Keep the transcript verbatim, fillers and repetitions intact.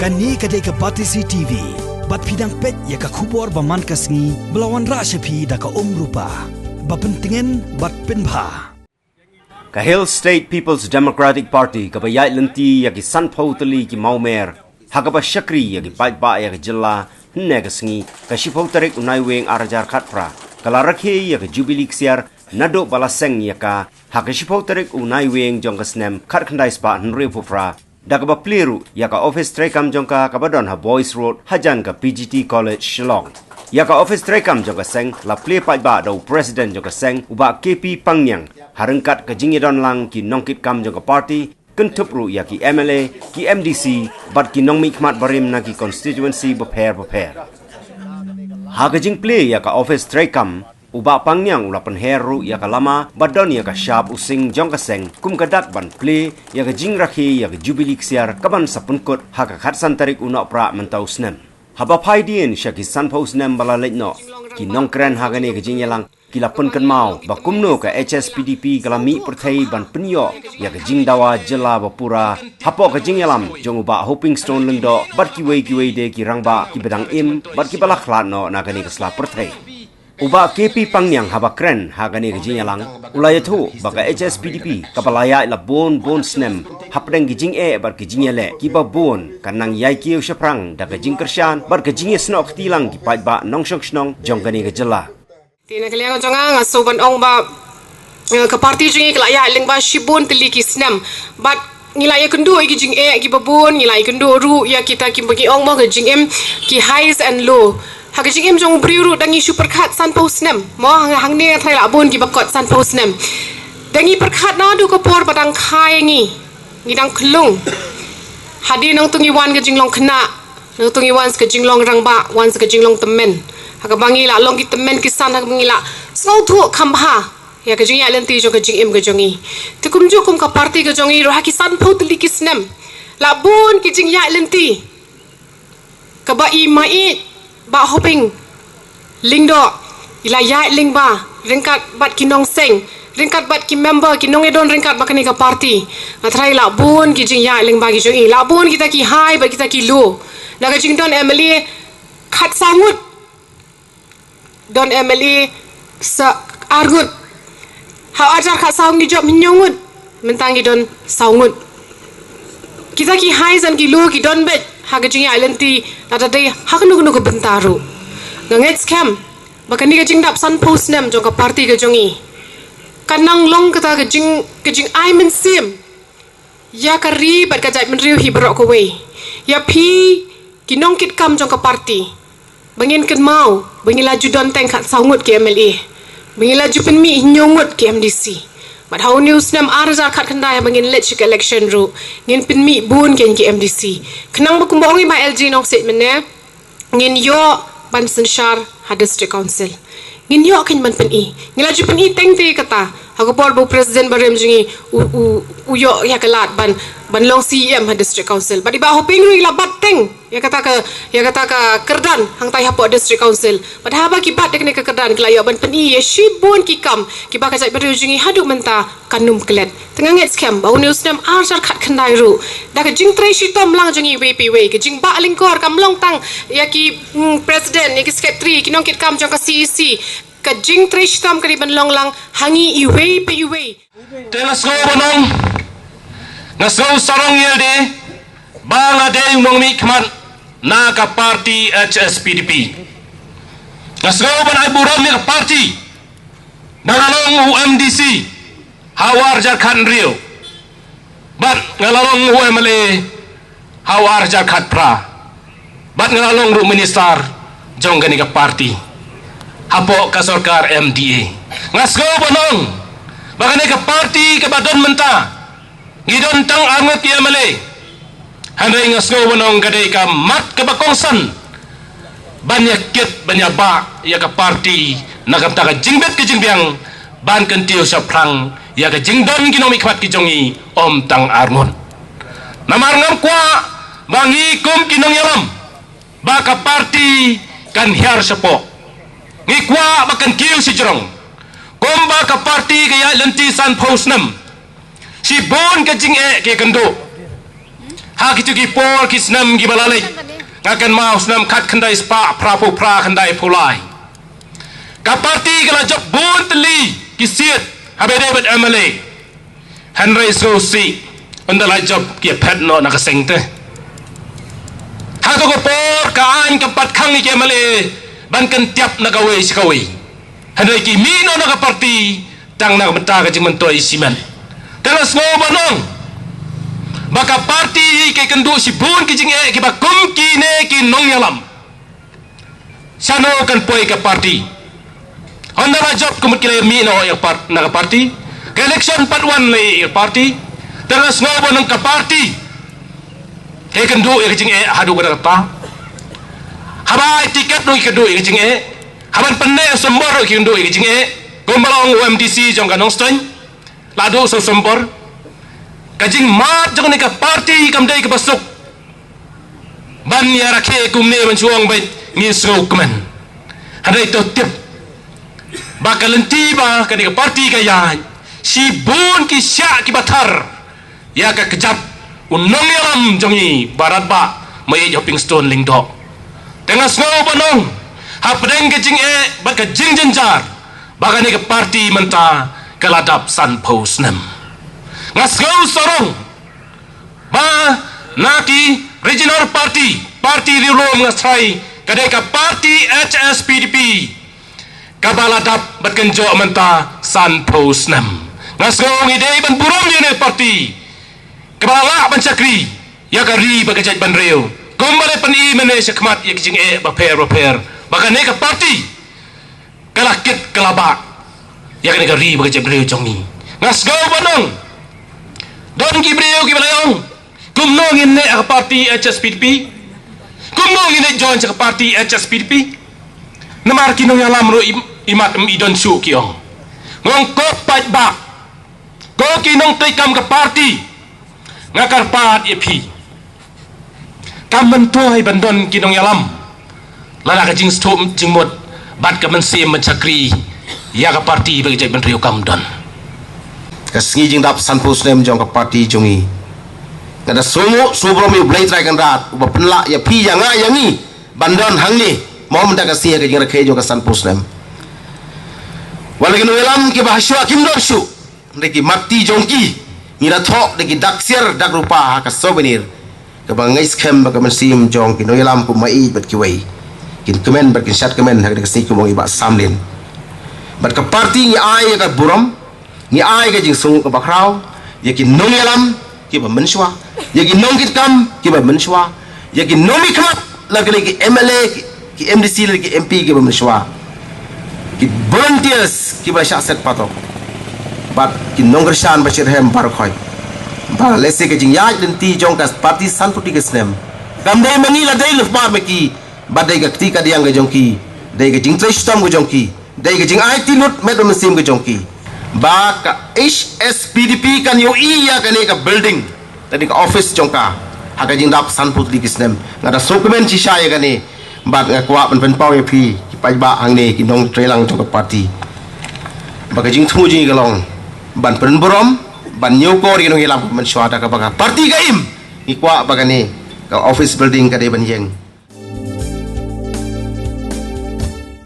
Kane ka dei ka Batesi T V. Bad phi dang peit ïa ka khubor ba man ka sngi ba la wanrah sha phi da ka Umrupa. Ba pyntngen bad pynbha. Ka Hill State People's Democratic Party kaba ïaid lynti ïa ki sanphew tylli ki mawmer ha kaba shakri ïa ki paidbah ïa ka jylla, hynne ka sngi, ka shiphew tarik u Naiwieng ar hajar khatphra, ka la rakhe ïa ka Jubilee Ksiar naduh ba la seng ïa ka ha ka shiphew tarik u Naiwieng jong ka snem khatkhyndai spah hynriewphew phra, da kaba plie ruh ïa ka ophis treikam jong ka kaba don ha Boys Road, hajan ka P G T College, Shillong. Ïa ka ophis treikam jong ka seng la plie paidbah da u President jong ka seng, u Bah K P Pangniang, ha ryngkat ka jingïadon lang ki nongkitkam jong ka party, kynthup ruh ïa ki M L A, ki M D C, bad ki nongmihkhmat barim na ki constituency bapher bapher. Ha ka jingplie ïa ka ophis treikam, u Bah Pangniang u la pynher ruh ïa ka lama ba don ïa ka shap u sing jong ka seng, kum ka dak ban plie ïa ka jingrakhe ïa ka Jubilee Ksiar kaban sa pynkut ha ka khatsan tarik u Nohprah mynta u snem. Haba phai dien sha ki sanphew snem ba la leit noh, ki nongkren ha kane ka jingïalang ki la pynkynmaw ba kumno ka H S P D P ka la mih pyrthei ban pynïoh ïa ka jingdawa jylla ba pura, hapoh ka jingïalam jong u Bah Hoping Stone Lyngdoh bad kiwei kiwei de ki rangbah kiba dang im bad kiba la khlad noh na kane ka sla pyrthei. U Bah K P Pangniang haba kren ha kane ka jingïalang, u la ïathuh ba ka H S P D P kaba la ïaid la bun bun snem hapdeng ki jingeh bad ki jingïaleh kiba bun, kan nang ïai kiew shaphrang da ka jingkyrshan bad ka jingïasnoh kti lang ki paidbah nongshong shnong jong kane ka jylla. Te na ka liang jong nga, nga sngewbha ban ong ba, eh, ka party jong ngi ka la ïaid lyngba shibun tylli ki snem. Bad ngi la ïakynduh ïa ki jingeh kiba bun, ngi la ïakynduh ruh ïa kita kiba ngi ong mo ka jingim, ki highs and low. Ha ka jingim jong u briew ruh, da ngi shu pyrkhat sanphew snem. Mo, hang, hangne nga tharai la bun kiba kot sanphew snem. Da ngi pyrkhat naduh ka por ba dang kha ïa ngi, ngi dang khlung. Hadien nangtu ngi wan ka jinglong khynnah, nangtu ngi wan sa ka jinglong rangbah, wan sa ka jinglong tymmen. Ha kaba ngi la long ki tymmen ki san, ha kaba ngi la sngewthuh kham bha ïa ka jingïaid lynti jong ka jingim ka jong ngi. Te kumjuh kum ka party ka jong ngi ruh, ha ki sanphew tylli ki snem, la bun ki jingïaid lynti kaba i Maieit Bah Hoping Lyngdoh i la ïaid lyngba ryngkat bad ki nongseng, ryngkat bad ki member, ki nongïadon ryngkat bad kane ka party. Nga tharai la bun ki jingïaid lyngba ki jong i, la bun kita ki high bad kita ki low. Na ka jingdon M L A khatsaw ngut, don M L A sa ar ngut. Ha u ar hajar khatsaw ngi jop hynñiew ngut, mynta ngi don saw ngut. Kita ki highs and ki low ki don beit ha ka jingïaid lynti, lada dei ha kano kano ka bynta ruh. Nga ngeit skhem ba kane ka jingdap sanphew snem jong ka party ka jong ngi, kan nang long kata ka jing, ka jingai mynsiem ïa ka ri bad ka jaitbynriew hi baroh kawei. Ïa phi ki nongkitkam jong ka party, ba ngin kynmaw ba ngi la ju don tang khatsaw ngut ki M L A, ba ngi la ju pynmih hynñiew ngut ki M D C. Bad ha une u snem ar hajar khatkhyndai, ba ngin leit sha ka election ruh, ngin pynmih bun kein ki M D C. Khnang ba kumba ong i Bah L J Nongsiej mynne, ngin ïoh ban synshar ha District Council. Ngin ïoh kein ban pyni. Ngi la ju pyni teng te kata ha ka por ba u President barim jong ngi u, u, u ïoh ïa ka lad ban, ban long C E M ha District Council. Bad i Bah Hoping ruh i la bat teng ïa kata ka, ïa kata ka kyrdan hangtai hapoh District Council. Bad haba ki bat ïa kane ka kyrdan, ki la ïoh ban pyni ïa shibun ki kam kiba ka jaitbynriew jong ngi haduh mynta kan ym klet. Te nga ngeit skhem ba une u snem ar hajar khatkhyndai ruh, da ka jingtrei shitom lang jong ngi iwei pa iwei, ka jingbah lyngkor kam long tang ïa ki, mm, president, ïa ki secretary, ki nongkitkam jong ka C E C, ka jingtrei shitom ka dei ban long lang ha ngi iwei pa iwei. Te nga sngew ban ong, nga sngew sarong ïalade ba nga dei u nongmihkhmat na ka party H S P D P. Nga sngew ban ai burom ïa ka party ba nga long u M D C ha u ar hajar khathynriew, bad nga la long u M L A ha u ar hajar khatphra, bad nga la long ruh minister jong kane ka party hapoh ka sorkar M D A. Nga sngew ban ong ba kane ka party kaba don mynta, ngi don tang ar ngut ki M L A. Hynrei nga sngew ban ong ka dei ka mat kaba kongsan ban ïa kit, ban ïa bah ïa ka party na ka bynta ka jingbit ka jingbiang, ban kyntiew shaphrang ïa ka jingdon ki nongmihkhmat ki jong ngi ym tang ar ngut. Namar ngam kwah ba ngi kum ki nongïalam ba ka party kan hiar shapoh. Ngi kwah ba kan kiew shajrong. Kumba ka party ka ïaid lynti sanphew snem, shibun ka jingeh ka ïakynduh. Ha kito ki por ki snem kiba la leit, nga kynmaw snem khatkhyndai spah phraphew phra khyndai phew lai, ka party ka la jop bun tylli ki seat haba dei bad M L A. Hynrei sngewsih, ynda la jop ki phet noh na ka seng te. Ha kato ka por ka aiñ kam pat khang ïa ki M L A ban kyntiap na kawei sha kawei. Hynrei ki mih noh na ka party tang na ka bynta ka jingmyntoi shimet. Te nga sngew ban ong ba ka party ka kynduh shibun ki jingeh kiba kum kine ki nongïalam. Shano kan poi ka party? Ynda la jop ka mut ki la mih noh ïa ka par-, na ka party. Ka election pat wan lei ïa ka party. Te nga sngew ban ong ka party ka kynduh ïa ka jingeh haduh katta katta. Haba ai tiket ruh ki kynduh ïa ka jingeh. Haban pynneh symbai ruh ki kynduh ïa ka jingeh. Kumba la ong u M D C jong ka Nongstoiñ, la duh symbai. Ka jingmad jong kane ka party kam dei kaba suk ban ïa rakhe kumne ban shu ong beit ngi sngewkmen. Hynrei to tip ba ka lynti ba kane ka party ka ïaid, shibun ki shah kiba thar ïa ka kjat u nongïalam jong ngi Baratbah Maieit Hopingstone Lyngdoh. Te nga sngew ban ong hapdeng ka jingeh bad ka jingjynjar ba kane ka party mynta ka la dap sanphew snem. Nga sngew sarong ba na ki regional party, party riewlum nga sngew ka dei ka party H S P D P kaba la dap bad kynjoh mynta sanphew snem. Nga sngew ngi dei ban burom ïa kane ka party kaba la lah ban shakri ïa ka ri bad ka jaitbynriew. Kumba la pyni mynne shakhmat ïa ki jingeh bapher bapher ba kane ka party ka la kit ka la bah ïa kane ka ri bad ka jaitbynriew jong ngi. Nga sngew ban ong don ki briew kiba la ong kumno ngin leit ha ka party H S P D P? Kumno ngin leit join sha ka party H S P D P? Namar ki nongïalam ruh i, i mat i don shuh ki ong. Nga ong ko paidbah, ko ki nongtrei kam ka party, nga kyrpad ïa phi, kam myntoi ban don ki nongïalam lada ka jingsngewthuh jingmut bad ka mynsiem ban shakri ïa ka party bad ka jaitbynriew kam don. Ka sngi jingdap sanphew snem jong ka party jong ngi, nga da sngew sngewburom ïa U Blei Trai Kynrad uba pynlah ïa phi ïa nga ïa ngi ban don hangne. Mo mynta ka sngi ka jingrakhe jong ka sanphew snem, wat la ki nongïalam kiba hashwa kim don shuh, hynrei ki mat ti jong ki ngi la thoh da ki dak siar dak rupa ha ka souvenir, kaba ngi skhem ba ka mynsiem jong ki nongïalam kum Maieit bad kiwei kin kmen bad kin shad kmen ha ka sngi kum ong i Bah Samlin. Bad ka party ngi ai ïa ka burom, ngi ai ka jingsngew kaba khraw ïa ki nongïalam kiba mynshuwa, ïa ki nongkitkam kiba mynshuwa, ïa ki nongmihkhmat, la ki, ki M L A, ki, ki M D C, la ki M P kiba mynshuwa, ki volunteers kiba shah set patok, bad ki nongkyrshan ba shitrhem baroh khoit. Ba lehse ka jingïaid lynti jong ka party sanphew tylli ki snem kam dei ma ngi, la dei lehse ma ki, bad dei ka kti ka diang ka jong ki, dei ka jingtrei shitom ka jong ki, dei ka jingaiti lut met bad mynsiem ka jong ki, ba ka H S P D P kan ïohi ïa kane ka building, kane ka office jong ka, ha ka jingdap sanphew tylli ki snem. Nga da sngewkmen shisha ïa kane, bad nga kwah ban pynpaw ïa phi ki paidbah hangne, ki nongtreilang jong ka party, ba ka jingthmu jong ngi ka long ban pynburom, ban ñiewkor ïa ki nongïalam mynshuwa da kaba ka party ka im. Ngi kwah ba kane ka office building ka dei ban ïeng